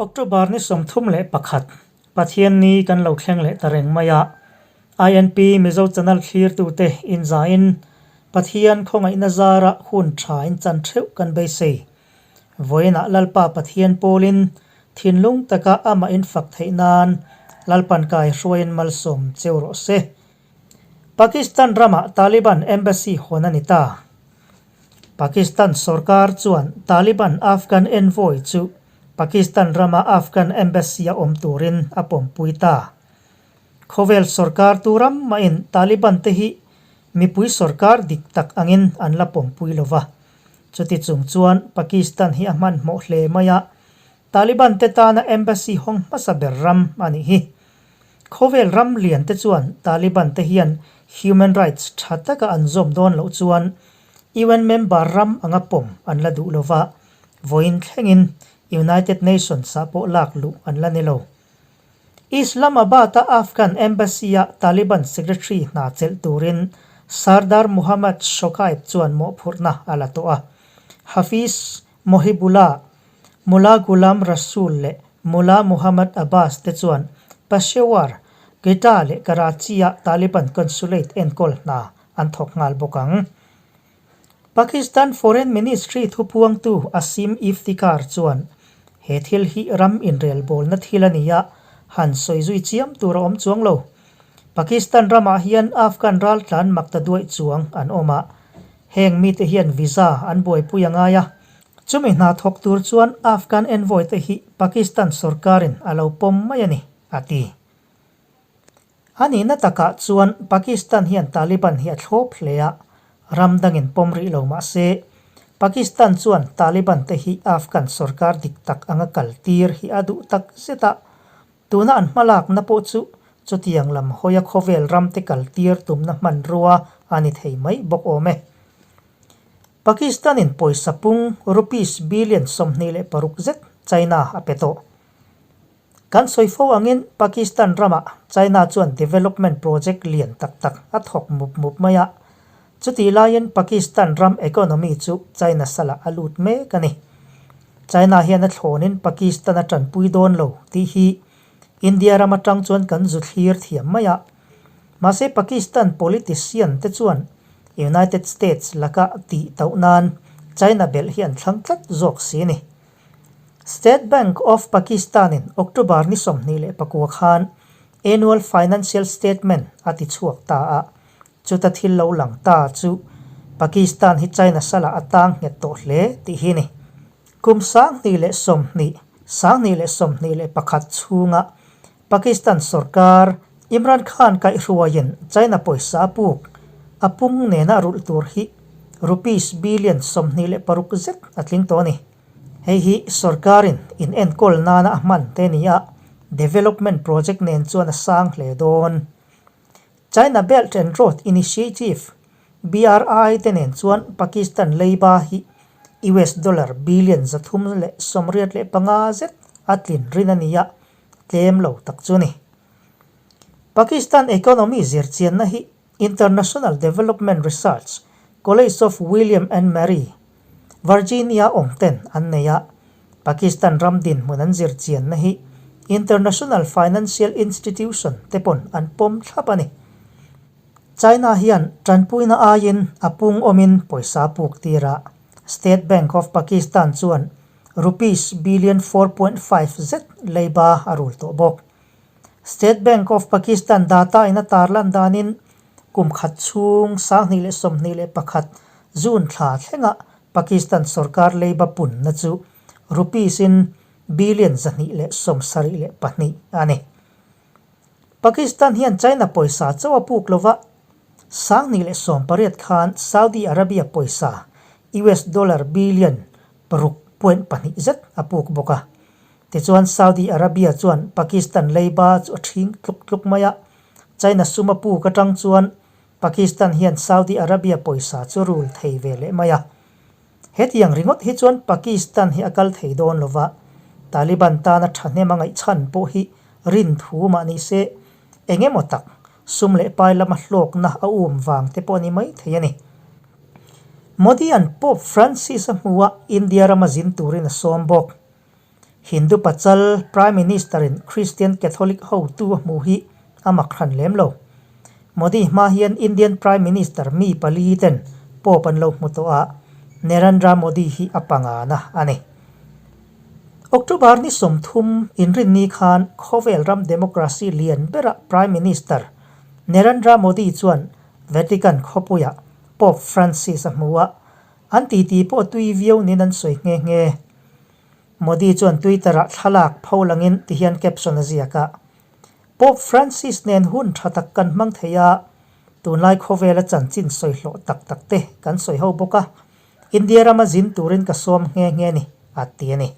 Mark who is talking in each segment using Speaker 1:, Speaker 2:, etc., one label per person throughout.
Speaker 1: October ni 31, Pathianni kan lo thleng leh ta reng mai a, INP Mizo Channel thlirtute inzain Pathian khawngaihna zara hun tha in chan theuh kan beisei. Vawiinah Lalpa Pathian pawlin thinlung taka amah in fak theih nan Lalpan kai hruaiin malsawm cheu rawh se. Pakistan ramah Taliban embassy hawn a ni ta. Pakistan sorkar chuan Taliban Afghan envoy chu Pakistan rama Afghan embassy-a awm turin a pawmpui ta. Khawvel sorkar tu ram mahin Taliban te hi mipui sorkar dik tak angin an la pawmpui lo va. Chuti chung chuan Pakistan hi a hmanhmawh hle mai a, Taliban te tana embassy hawng hmasa ber ram a nih hi. Khawvel ram lian te chuan Taliban te hian human rights tha taka an zawm dawn loh chuan UN member ram anga pawm an la duh lova, vawiin thlengin United Nations ah pawh lak luh an la ni lo. Islamabad-a Afghan Embassy-a Taliban secretary hna chelh turin Sardar Muhammad Shokaib chuan mawhphurhna a la tawh a. Hafiz Mohibullah, Mullah Ghulam Rasool leh Mullah Muhammad Abbas te chuan Peshawar, Quetta leh Karachi-a Taliban consulate enkawl hna an thawk nghal bawk ang. Pakistan Foreign Ministry thupuangtu Asim Iftikhar chuan he thil hi ram inrelbawlna thil a ni a, han sawi zui chiam tur a awm chuang lo. Pakistan ramah hian Afghan raltlan makta duaih chuang an awm a, heng mite hian visa an buaipui a ngai a, Chumi hna thawk tur chuan Afghan envoy te hi Pakistan sorkarin a lo pawm mai a ni, a ti. A nihna takah chuan Pakistan hian Taliban hi a thlawp hle a, ram dangin pawm rih lo mah se, Pakistan chuan Taliban te hi Afghan sorkar dik tak anga kal tir hi a duh tak zet a, tuna an hmalakna pawh chu chutiang lam hawia khawvel ram te kal tir tumna hmanrua a ni thei mai bawk awm e. Pakistan-in pawisa pung rupees billion 26 zet China a pe tawh. Kan sawi fo angin Pakistan ramah China chuan development project lian tak tak a thawk mup mup mai a, chutih laiin Pakistan ram economy chu China salah a lut mek a ni. China hian a thlawnin Pakistan a tanpui dawn lo tih hi India ram atang chuan kan zu thlir thiam mai a. Mahse Pakistan politician te chuan United States laka tih tauh nan China belh hi an thlang tlat zawk si a ni. State Bank of Pakistan in October ni 29 khan Annual Financial Statement a ti chhuak ta a, chuta thil lo lang ta chu Pakistan hi China salah a tang nghet tawh hle tih hi a ni. Kum 2020, 2021 chhunga Pakistan sorkar Imran Khan kaihhruaiin China pawisa a puk a pung nena a rulh tur hi rupees billion 26 zet a tling tawh a ni. Hei hi sorkarin in enkawl nana a hman te ni a, development project nen chuan a sang hle dawn. China Belt and Road Initiative, BRI, te nen chuan Pakistan leiba hi US dollar billion 385 zet a tlin rin a ni a, tlem lo tak chu a ni. Pakistan economy zirchianna hi International Development Research College of William and Mary, Virginia awm ten an nei a, Pakistan ram dinhmun an zirchianna hi International Financial Institution te pawn an pawm thlap a ni. China hian tanpuina aiin a pung awmin pawisa puk tir a, State Bank of Pakistan chuan rupees billion 4.5 zet leiba a rul tawh bawk. State Bank of Pakistan data in a tarlan danin kum khat chhung 2021 June thla thlenga Pakistan sorkar leiba punna chu rupees in billion 272 a ni. Pakistan hian China pawisa chauh a puk lova, 2018 khan Saudi Arabia pawisa US dollar billion 6.2 zet a puk bawk a. Tichuan Saudi Arabia chuan Pakistan leiba chu a thing tluk tluk mai a, China sum a puk atang chuan Pakistan hian Saudi Arabia pawisa chu rul thei ve leh mai a. Hetiang ringawt hi chuan Pakistan hi a kal thei dawn lova, Taliban tana thahnem a ngaihchhan pawh hi rin thu mah ni se, eng emaw tak sum leh pai lama hlawkna a um vang te pawh a ni mai thei a ni. Modi-a'n Pope Francis a hmu a, India rama zin turin a sawm bawk. Hindu pachal Prime Minister-in Christian Catholic hotu a hmuh hi a mak hran lem lo. Modi hma hian Indian Prime Minister mi pali ten Pope an lo hmu tawh a, Narendra Modi hi a pangana a ni. October ni 30 inrinni khan khawvel ram democracy lian berah Prime Minister Narendra Modi chuan Vatican khawpuiah Pope Francis a hmu a, an titi pawh tui viau niin an sawi nghe nghe. Modi chuan Twitter-ah thlalak pho langin tihian caption a ziak a, Pope Francis nen hun tha tak kan hmang thei a, tunlai khawvela chanchin sawi hlawh tak tak te kan sawi ho bawk a, India rama zin turin ka sawm nghe nghe ni, a ti a ni.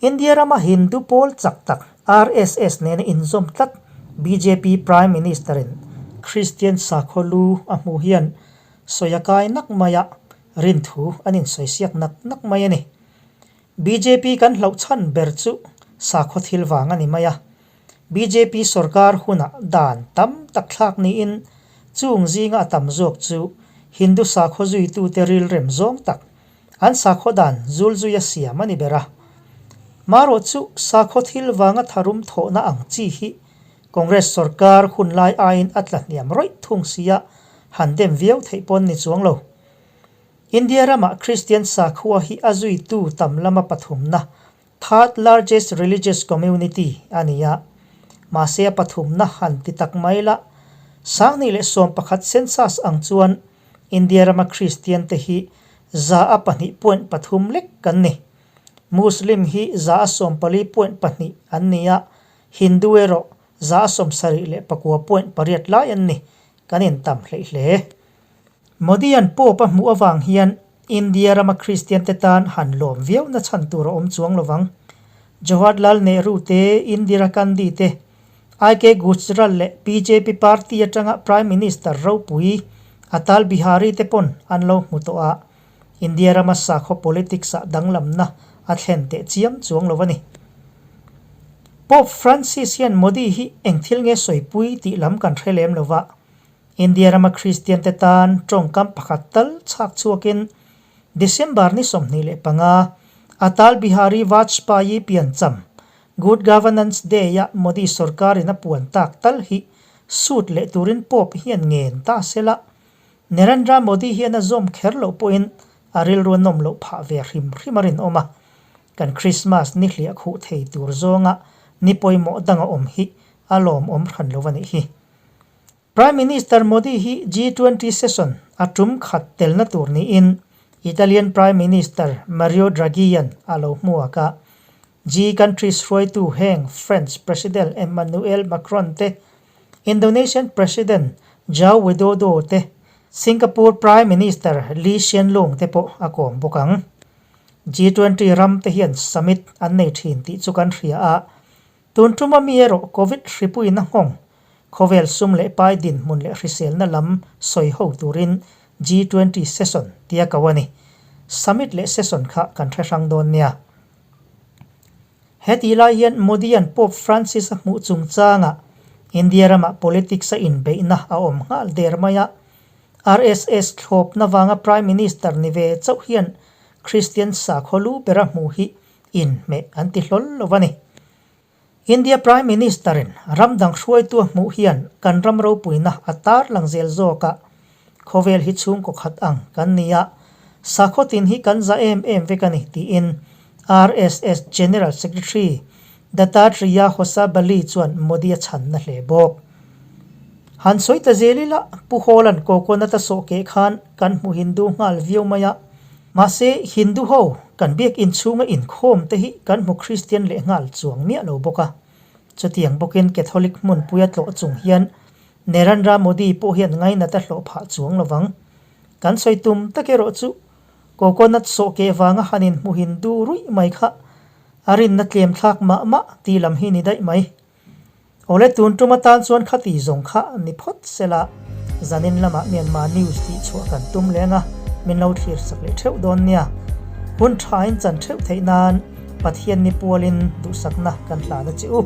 Speaker 1: India rama Hindu pawl chak tak RSS nena inzawm tlat bjp Prime Minister-in Christian sakhaw lu a hmuh hian sawi a kai nak mai a, rinthu an insawisiak nak nak mai a ni. Bjp kan hlauh chhan ber chu sakhaw thil vang a ni mai a. Bjp sorkar hunah dan tam tak thlak niin chung zinga a tam zawk chu Hindu sakhaw zuitute rilrem zawng tak an sakhaw dan zulzui a siam a ni ber a. Marawh chu sakhaw thil vanga tharum thawhna ang chi hi Congress sorkar hun lai aiin a tla hniam rawih thung sia han dem viau theih pawn ni chuang lo. India ramah Kristian sakhua hi a zuitu tam lama pathumna, third largest religious community, a ni a. Mahse a pathumna han ti tak mai la, 2011 census ang chuan India rama Kristian te hi 2.3% lek kan ni. Muslim hi 14.2% an ni a, Hindu erawh 79.8 lai an ni. Kan intam hleih hle. Modi-a'n Pope a hmuh avang hian India rama Kristiante tan han lawm viau na chhan tur a awm chuang lo vang. Jawaharlal Nehru te, Indira Gandhi te, IK Gujral leh bjp party atanga Prime Minister ropui Atal Bihari te pawn an lo hmu tawh a, India rama sakhaw politics-ah danglamna a thlen teh chiam chuang lo a ni. Pope Francis hian Modi hi eng thil nge sawipui tih lam kan hre lem lo va. India rama Kristian te tan tawngkam pakhat tal chhak chhuakin December ni 25 Atal Bihari Vajpayee piancham Good Governance Day-a Modi sorkarin a puan tak tal hi sut leh turin Pope hian ngen ta se la, Narendra Modi hian a zawm kher loh pawhin a rilru a nawm loh phah ve hrim hrim a rinawm a, kan Christmas ni hliah khuh thei tur zawnga ni pawimawh dang a awm hi a lawmawm hran lo a nih hi. Prime Minister Modi hi G20 session a tum khat telna tur niin Italian Prime Minister Mario Draghi-a'n a lo hmuak a. G countries hruaitu heng French President Emmanuel Macron te, Indonesian President Jao Widodo te, Singapore Prime Minister Lee Hsien Loong te pawh a kawm bawk ang. G20 ram te hian summit an nei thin tih chu kan hria a, Tun tuma mi erawh Covid hripuiin a nghawng, khawvel sum leh pai dinhmun leh hriselna lam sawi ho turin G20 session tia ko a ni. Summit leh session kha kan hre hrang dawn nia. He tih lai hian Modi-a'n Pope Francis a hmuh chungchangah India ramah politics a inbeihna a awm nghal der mai a, RSS thlawpna vanga Prime Minister ni ve chauh hian Christian sakhaw lu bera hmu hi inhmeh an ti hlawl lo a ni. India Prime Minister-in ram dang hruaitu a hmuh hian kan ram ropuina a tar lang zel zawk a, khawvel hi chhungkaw khat ang kan ni a, sakhaw tin hi kan za em em vek a ni tiin RSS General Secretary Dattatreya Hosabali chuan Modi a chhanna hle bawk. Han sawi ta zel ila, Pu Hawla'n coconut a sawh keh khan kan hmu Hindu nghal viau mai a, Mahse, Hindu ho kan biakinn chhunga inkhawm te hi kan hmu Kristian leh nghal chuang miah lo bawk a. Chutiang bawkin Catholic hmunpuia tlawh chung hian Narendra Modi pawh hian ngainat a hlawh phah chuang lo vang. Kan sawi tum tak erawh chu coconut sawh keh vanga han inhmu Hindu ruih mai kha a rinna tlem thlak mah mah tih lam hi ni daih mai. Awle tun tum atan chuan khati zawng kha ni phawt sela, zanin lamah Myanmar news tih chhuah kan tum leng a, min lo thlir sak leh theuh dawn nia. Hun thain chan theuh theih nan Pathian ni pualin duhsakna kan hlan a che u.